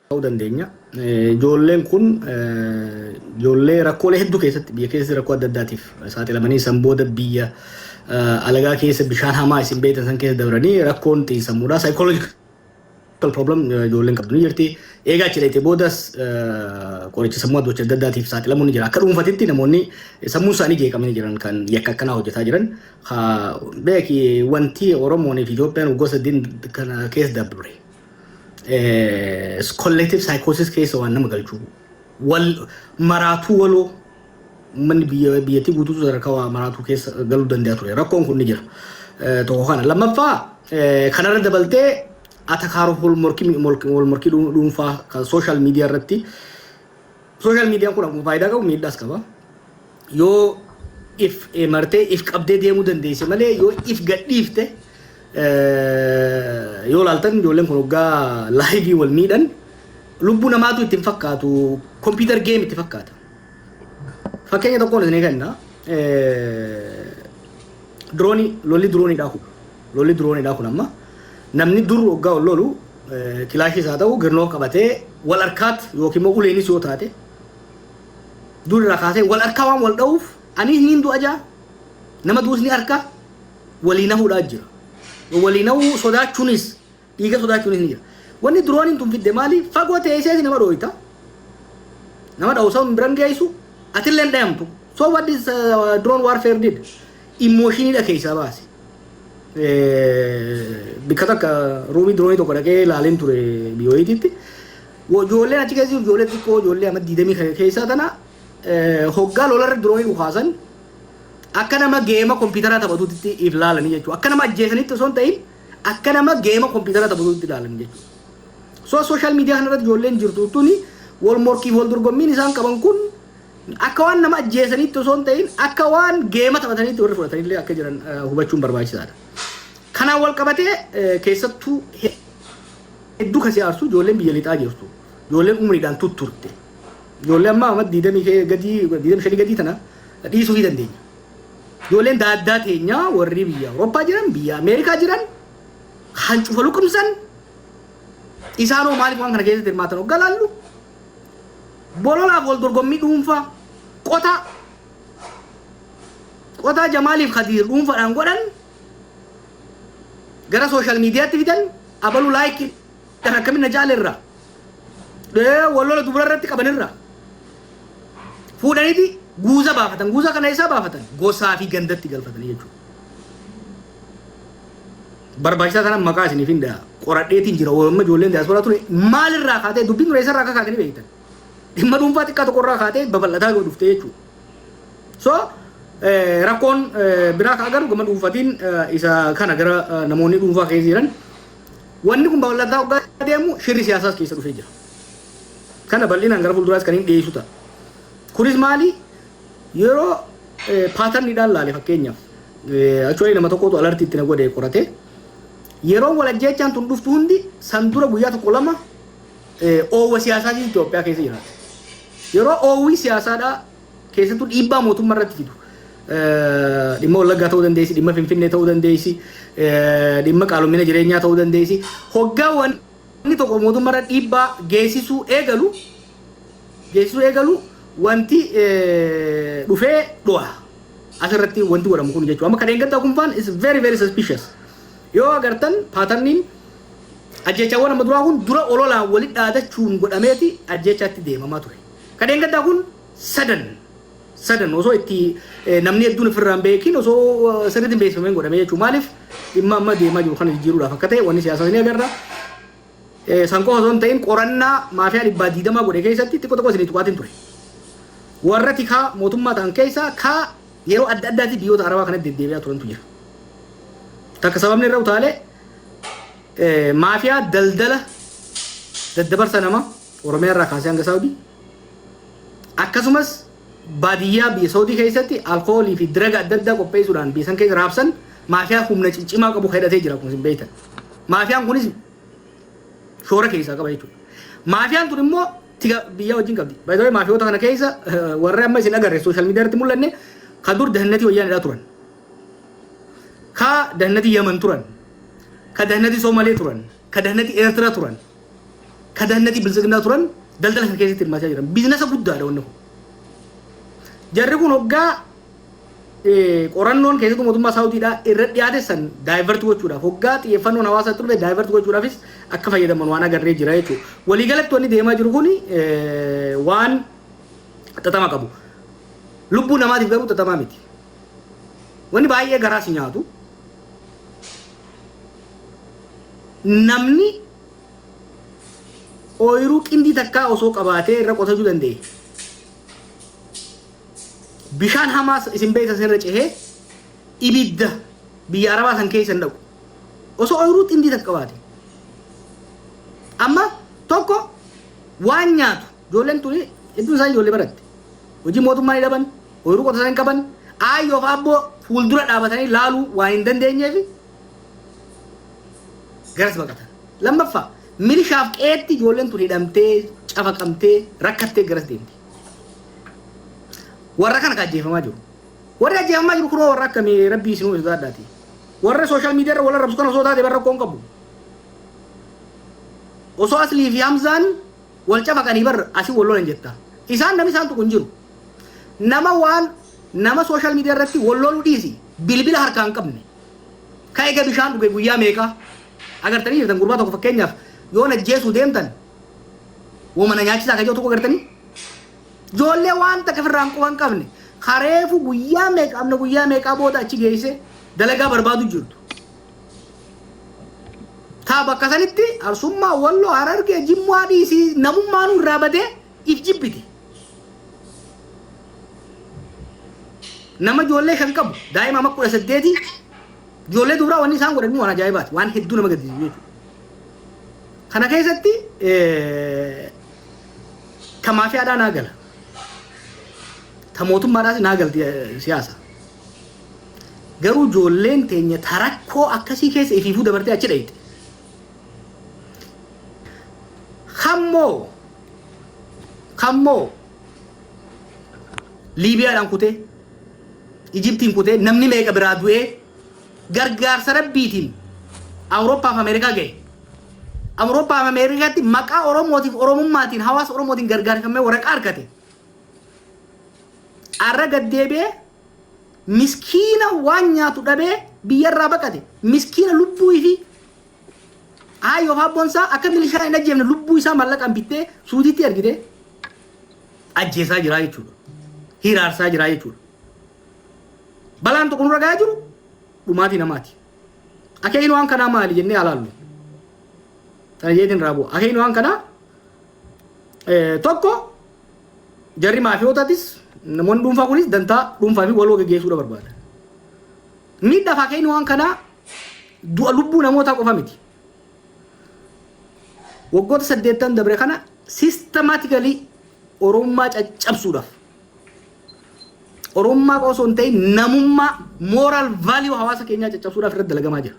Ta'uu dandeenya. Ijoolleen kun ijoollee rakkoolee hedduu keessatti, biyya keessatti rakkoo adda addaatiif saaxilamanii, san booda biyya alagaa keessa bishaan hamaa isin beektan san keessa dabranii, rakkoon xiinsammuudhaa, psychological problem, ijoolleen qabdu ni jirti. Eegaa achi dheete boodas qoricha sammuu adda adda addaatiif saaxilamuun ni jira. Akka dhuunfatitti namoonni sammuun isaanii jeeqamanii jiran kan yakka akkanaa hojjetaa jiran. Beeki, wanti Oromoon fi Itoophiyaan gosa diin kana keessa dabre collective psychosis keessa waan nama galchu, wal maraatuu waloo uummanni biyya biyyattii guutuutu sadarkaa waa maraatuu keessa galuu danda'a ture. Rakkoon kun ni jira. Tokko kana. Lammaffaa, kanarra dabaltee atakaaroo wal morkii dhuunfaa kan social media irratti, social mediaan kun akkuma faayidaa qabu miidhaas qaba. Yoo if martee if qabdee deemuu dandeesse malee, yoo if gadhiifte, yoo laaltan ijoolleen kun waggaa live wal miidhan lubbuu namaatu itti hin fakkaatu, computer game itti fakkaata. Fakkeenya tokkoon isinii kenna. Diroonii, lolli dirooniidhaa kun, lolli dirooniidhaa kun, amma namni dur waggaa wal lolu kilaashiis haa ta'u girnoo qabatee wal harkaat yookiin immoo uleenis yoo taate, dur irraa kaasee wal harkaa waan wal dha'uuf, anis niin du'a jaa, nama du'us ni harka, walii nahuudhaa jira. Walii nahuu sodaachuunis, dhiiga sodaachuunis ni jira. Wanni dirooniin tun fidde maali? Fagoo teessee nama dhooyta. Nama dha'u san biran geessu, atillee hin dhayamtu. So what is drone warfare did? Emotioniidha keessaa baase. Bikka takka roomii diroonii tokko dhaqee ilaaleen ture biyyoititti. Ijoolleen achi keessa jiru ijoollee xiqqoo, ijoollee amma 20 keessaa tana, hoggaa lolarra diroonii dhukaasan akka nama game kompiitaraa taphatutti if laalanii jechuudha. Akka nama ajjeesanitti osoo hin ta'in, akka nama game kompiitara taphatutti ilaalan jechuudha. So social media kanarratti ijoolleen jirtu tuni wal morkiif wal dorgommiin isaan qaban kun akka waan nama ajjeesanitti osoo hin ta'in, akka waan game taphatanitti warri fudhatanillee akka jiran hubachuun barbaachisaadha. Kanaan wal qabatee, keessattuu hedduu kasii aarsu, ijoolleen biyya lixaa jirtu. Ijoolleen umriidhaan tutturte. Ijoollee amma amma 20 gadii, 25 gadii tana dhiisuu fi dandeenya. Ijoolleen daaddaa teenyaa warri biyya Awurooppaa jiran, biyya Ameerikaa jiran, kan cufa luqumsan, isaanoo maaliif waan kana keessatti hirmaatan hoggaa laallu, bololaaf wal dorgommii dhuunfaa qotaa qotaa Jamaaliif Khadiir dhuunfaadhaan godhan gara social mediatti fidan, abalu like kan akkamin na jaalerra wal lola dubara irratti qabanirra fuudhaniiti guuza baafatan. Guuza kana eessaa baafatan? Gosaa fi gandatti galfatanii jechuudha. Barbaachisaa kana maqaa isiniif hin qoradheetiin jira. Amma ijoolleen diyaasporaa ture maalirraa kaatee, dubbiin ture eessarraa akka kaatanii beektan? Dhimma dhuunfaa xiqqaa tokkorraa kaatee babal'ataa dhuftee jechuudha. So rakkoon biraa ka agarru gama dhuunfatiin isa kana, gara namoonni dhuunfaa keessa jiran wanni kun babal'ataa hoggaa deemu shirri siyaasaas keessa dhufee jira. Kana bal'inaan gara fuulduraas kan hin dhiyeessu ta'a. Kunis maali? Yeroo patterniidhaan laale, fakkeenyaaf, actually nama tokkotu alertii itti na godhe qorate, yeroo wal ajjeechaan tun dhuftu hundi san dura guyyaa tokko lama oowwa siyaasaa Itoophiyaa keessa jiraata. Yeroo oowwi siyaasaadhaa keessattuu dhiibbaa mootummaa irratti fidu, dhimma Wallaggaa ta'uu dandeessi, dhimma Finfinnee ta'uu dandeessi, dhimma qaalomina jireenyaa ta'uu dandeessi. Hoggaa wanni tokko mootummaa irra dhiibbaa geessisuu eegalu, wanti dhufee dhu'a. Asirratti wanti godhamu kun jechuudha. Amma kan eeggattaa kun faan is very very suspicious. Yoo agartan, patterniin ajjeechaawwan amma duraa kun dura ololaan walitti dhaadachuun godhameeti ajjeechaatti deemamaa ture. Kan eeggattaa kun sadan sadan osoo itti namni hedduun ofirraa hin beekin, osoo sirriitti hin beeksifameen godhamee jechuudha. Maaliif? Dhimma amma deemaa jiru kana jijjiiruudhaaf akka ta'e wanni siyaasaa ni agarra. San qofa osoo hin ta'in, qorannaa maafiyaa 120 godhe keessatti xiqqoo tokko isinii tuqaatiin ture. Warra tikaa mootummaa ta'an keessaa kaa yeroo adda addaatti biyyoota Arabaa kanatti deddeebi'aa turantu jira. Takka sababni irra utaalee maafiyaa daldala daddabarsa nama Oromiyaa irraa kaasee hanga Saawudii, akkasumas baadiyyaa biyya Saawudii keessatti alkoolii fi diraga adda addaa qopheessuudhaan biyya san keessa raabsan, maafiyaa humna ciccimaa qabu hidhatee jira, kun isin beektan. Maafiyaan kunis shoora keessaa qaba jechuudha. Maafiyaan tun immoo tika biyya wajjin qabdi. Baay'ee maafiyoota kana keessa warri amma isin agarre, social media irratti mul'anne, ka dur dahannatii wayyaanidhaa turan. Ka dahannatii Yaman turan. Ka dahannatii Soomalee turan. Ka dahannatii Eertiraa turan. ka dahannatii biltsiginnaa turan daldala kana keessatti hirmaachaa jiran. Biizinasa guddaadha wanni kun. Jarri kun hoggaa qorannoon keessattuu mootummaa Saawudiidhaa irra dhiyaate san divert gochuudhaaf hoggaa xiyyeeffannoon hawaasaatti dhufe divert gochuudhaafis akka fayyadaman waan agarree jira jechuudha. Waliigalatti wanni deemaa jiru kun waan xaxama qabu. Lubbuu namaatiif garuu xaxamaa miti. Wanni baay'ee garaa si nyaatu namni ooyiruu qindii takkaa osoo qabaatee irra qotachuu danda'e. Bishaan hamaas isin beektan irra cehee ibidda biyya Arabaa san keessa hin dhaqu. Osoo ooyiruu xindii takka qabaate. Amma tokko waan nyaatu ijoolleen tuni hedduun isaanii ijoollee baratte. Hojii mootummaa ni dhaban, ooyiruu qotatan hin qaban, aayyoo fi abboo fuuldura dhaabatanii laaluu waan hin dandeenyeef garas baqatan. Lammaffaa, milishaaf qe'eetti ijoolleen tun hidhamtee, cafaqamtee, rakkattee garas deemti. Warra kana ka ajjeefamaa jiru. Warri ajjeefamaa jiru kunoo warra akkamii? Rabbii isinuu sodaadhaati. Warra social media irra wal arrabsu kana osoo taate bara rakkoon qabu. Osoo Aslii fi Hamzaan wal cafaqanii bar asii wal lolan jetta. Isaan namni isaan tuqu hin jiru. Nama waan nama social media irratti wal loluu dhiisi, bilbila harkaa hin qabne. Ka ega bishaan dhuge guyyaa meeqaa agartanii jirtan? Gurbaa tokko fakkeenyaaf yoo najjeesuu deemtan woma na nyaachisaa ka jedhu tokko agartanii. Ijoollee waan takka ofirraa hin quban qabne kareefu guyyaa meeqa amna guyyaa meeqaa booda achi geesse dalagaa barbaadu jirtu. Taa bakka sanitti Arsummaa, Walloo, Harargee, Jimmaa dhiisii namummaanuu irraa badee if jibbite. Nama ijoollee 5 qabu, daa'ima amma 18, ijoollee dubaraa wanni isaan godhan waan ajaa'ibaati. Waan hedduu nama gaddisiisu jechuudha. Kana keessatti ta maafiyaadhaa naa gala. Ta mootummaadhaas naa galti siyaasa. Garuu ijoolleen teenya ta rakkoo akkasii keessa ifiifuu dabartee achi dhayxe. Kammoo Liibiyaadhaan kutee, Ijiptiin kutee, namni meeqa biraa du'ee gargaarsa rabbiitiin Awurooppaa fi Ameerikaa ga'e. Awurooppaa fi Ameerikaatti maqaa Oromootiif Oromummaatiin hawaasa Oromootiin gargaarfamee waraqaa argate. Arra gad deebi'ee miskiina waan nyaatu dhabee biyyarraa baqate, miskiina lubbuu fi aayyoof abboon isaa akka milishaa hin ajjeefne lubbuu isaa mallaqaan bittee suutiitti ergite ajjeesaa jira jechuudha. Hiraarsaa jira jechuudha. Balaan tokko nurra gahaa jiru dhumaatii namaati. Akeekni waan kanaa maali jennee alaallu. Kana jeetiin irraa bu'a. Akeekni waan kanaa tokko, jarri maafiyootatis namoonni dhuunfaa kunis dantaa dhuunfaa fi waloo geggeessuudha barbaada. Miidhaaf akeekni waan kanaa du'a lubbuu namootaa qofa miti. Waggoota 80 dabre kana systematically Oromummaa caccabsuudhaaf, Oromummaa qofa osoo hin ta'in namummaa, moral value hawaasa keenyaa caccabsuudhaaf irratti dalagamaa jira.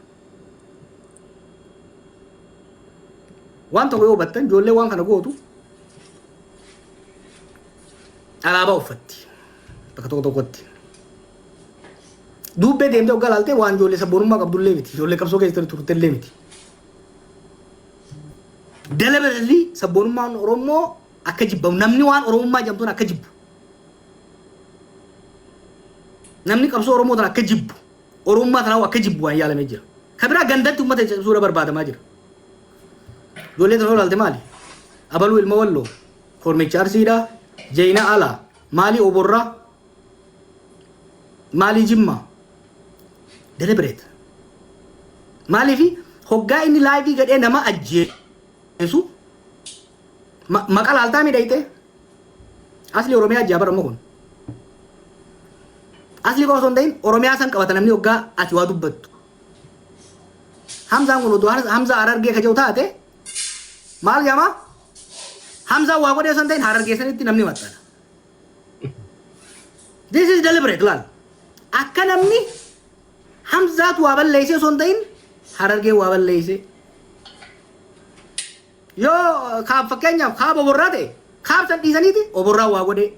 Waan tokko yoo hubattan, ijoollee waan kana gootu alaabaa uffatti bakka tokko tokkotti. Duubbee deemtee hoggaa ilaaltee waan ijoollee sabboonummaa qabdullee miti. Ijoollee qabsoo keessa turtellee miti. Deliberately sabboonummaan Oromoo akka jibbamu, namni waan Oromummaa jedhamtuun akka jibbu, namni qabsoo Oromoo tan akka jibbu, Oromummaa tanaa akka jibbu waan yaalamee jira. Ka biraa gandatti uummata cabsuudha barbaadamaa jira. Ijoollee tana ilaalte maali? Abaluu ilma Walloo, Kormicha Arsiidhaa, Jeyina Alaa, maalii Oborraa, maalii Jimmaa. Deliberate. Maaliifi hoggaa inni live gadhee nama ajjeesu maqa laaltaa miidhayte asli Oromiyaa ajjaa bara kun. Asli qofa osoo hin ta'in Oromiyaa san qabata namni hoggaa ati waa dubbattu. Hamzaan kun odoo Hamzaa Harargee ka jiru taate maal jedhama? Hamzaan waa godhee osoo hin ta'in Harargee sanitti namni maxxana. This is deliberate laal. Akka namni Hamzaatu waa balleessee osoo hin ta'in Harargee waa balleessee. Yoo kaab, fakkeenyaaf kaaba Oborraa ta'e, kaab san dhiisaniiti Oborraa waa godhee.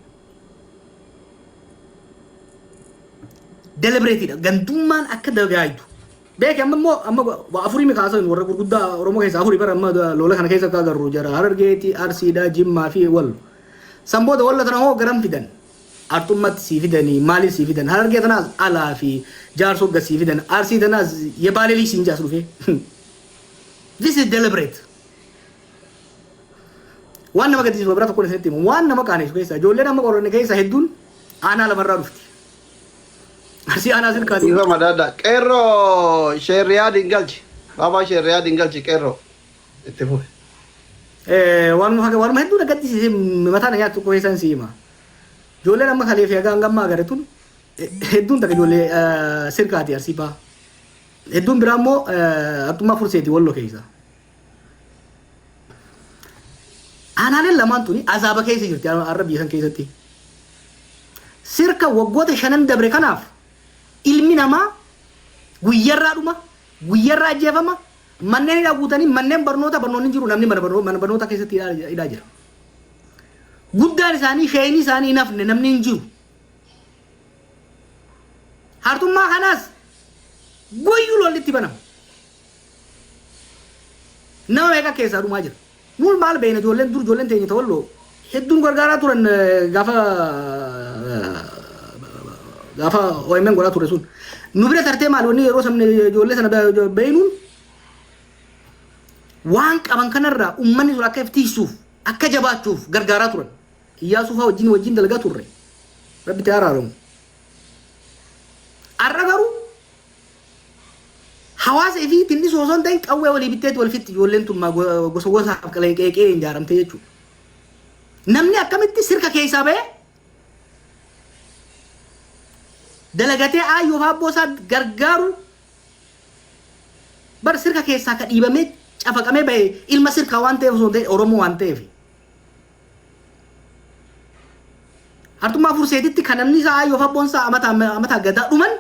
Deliberatedha. Gandummaan akka dagaagdu. Beeki, amma immoo amma waa afurii mi kaasan, warra gurguddaa Oromoo keessa afurii bara amma lola kana keessa akka agarru jara Harargeeti, Arsiidha, Jimmaa fi Wallo. San booda Wallo tana hoo garam fidan? Arxummatti sii fidanii, maaliif sii fidan? Harargee tanaas alaa fi Jaarsoo gad sii fidan. Arsii tanaas Yebaalelii siin jaas dhufee. This is deliberate. Waan nama gaddisiisu bira tokkoon isinitti himu. Waan nama qaanessu keessa ijoolleen amma qoranne keessa hedduun aanaa lamarraa dhufti. Arsii aanaa Sirkaati. Dhiifa madaada. Qeerroo, sheerriyaa dingalchi. Baabaa, sheerriyaa dingalchi qeerroo. Itti fufi. Waanuma hedduu na gaddisiise, mataa na nyaatu tokko keessan si hima. Ijoolleen amma kalee fi haga hangammaa agare tun hedduun takka ijoollee Sirkaati, Arsii fa'aa. Hedduun biraa immoo Arxummaa Furseeti, Walloo keessa. Aanaaleen lamaan tuni azaaba keessa jirti har'a biyya san keessatti. Sirka waggoota shanan dabre kanaaf ilmi namaa guyyarraa dhuma, guyyarraa ajjeefama, manneen hidhaa guutanii, manneen barnoota barnoonni hin jiru, namni mana barnoota keessatti hidhaa jira. Guddaan isaanii, sheeyni isaanii hin hafne, namni hin jiru. Hartummaa kanaas guyyuu lolli itti banama. Nama meeqa keessaa dhumaa jira. Nuun maal beekna? Ijoolleen dur, ijoolleen teenya tawalloo hedduun gargaaraa turan gaafa OMN godhaa ture sun. Nu bira tartee maal wanni yeroo sabni ijoollee sana beeynuun waan qaban kanarraa uummanni sun akka iftiisuuf, akka jabaachuuf gargaaraa turan. Iyyaasuu fa'aa wajjin dalagaa turre. Rabbi itti araaramu. Har'a garuu hawaasa ifii tinnisuu osoo hin ta'in qawwee walii bitteetti wal fixxi ijoolleen tun gosa gosaaf qeeqee ijaaramte jechuudha. Namni akkamitti Sirka keessaa bahee dalagatee aayyoo fi abboo isaa gargaaru? Bar Sirka keessaa ka dhiibamee cafaqamee bahe ilma Sirkaa waan ta'eef osoo hin ta'in Oromoo waan ta'eef. Hartummaa Furseetitti kan namni isaa aayyoo fi abboon isaa amataa amataa gadaa dhuman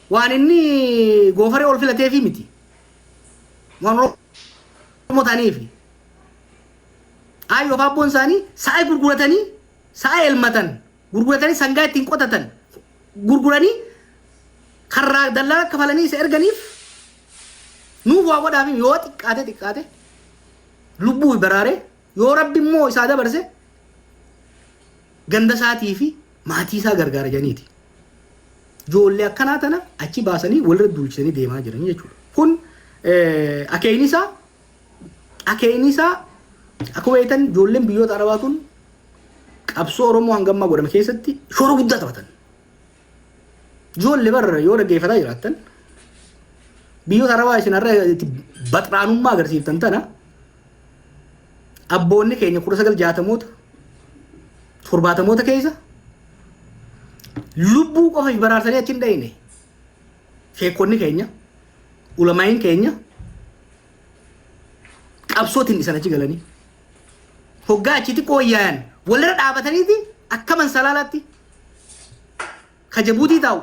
waan inni goofaree ol filateefi miti. Waan Oromoo ta'aniifi. Aayyoo fi abboon isaanii sa'a gurguratanii, sa'a elmatan gurguratanii, sangaa ittiin qotatan gurguranii, karraa dallaa kafalanii isa erganiif nuuf waa godhaaf, yoo xiqqaate xiqqaate lubbuu baraaree, yoo Rabbi immoo isaa dabarse ganda isaatii fi maatii isaa gargaara jedhaniiti. Ijoollee akkanaa tana achi baasanii walirra duulchisanii deemaa jiran jechuudha. Kun akeekni isaa akkuma beektan ijoolleen biyyoota Arabaa tun qabsoo Oromoo hangammaa godhame keessatti shoora guddaa taphatan. Ijoollee barra yoo dhaggeeffataa jiraattan, biyyoota Arabaa isin har'a itti baxraanummaa agarsiiftan tana abboonni keenya 1960moota, 70moota keessa lubbuu qofa baraarsanii achi hin dhayine. Sheekonni keenya, ulamaayin keenya qabsootiin isan achi galanii hoggaa achi xiqqoo wayyaayan walirra dhaabataniiti akka mansalaalaatti ka Jabuutii taa'u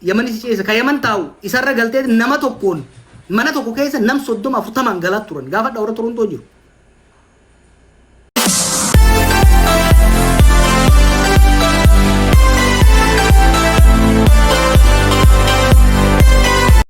Yamanis ceesa, ka Yaman taa'u isarra galtee nama tokkoon mana tokko keessa nam 30, 40n galaa turan. Gaafa warra Torontoo jiru.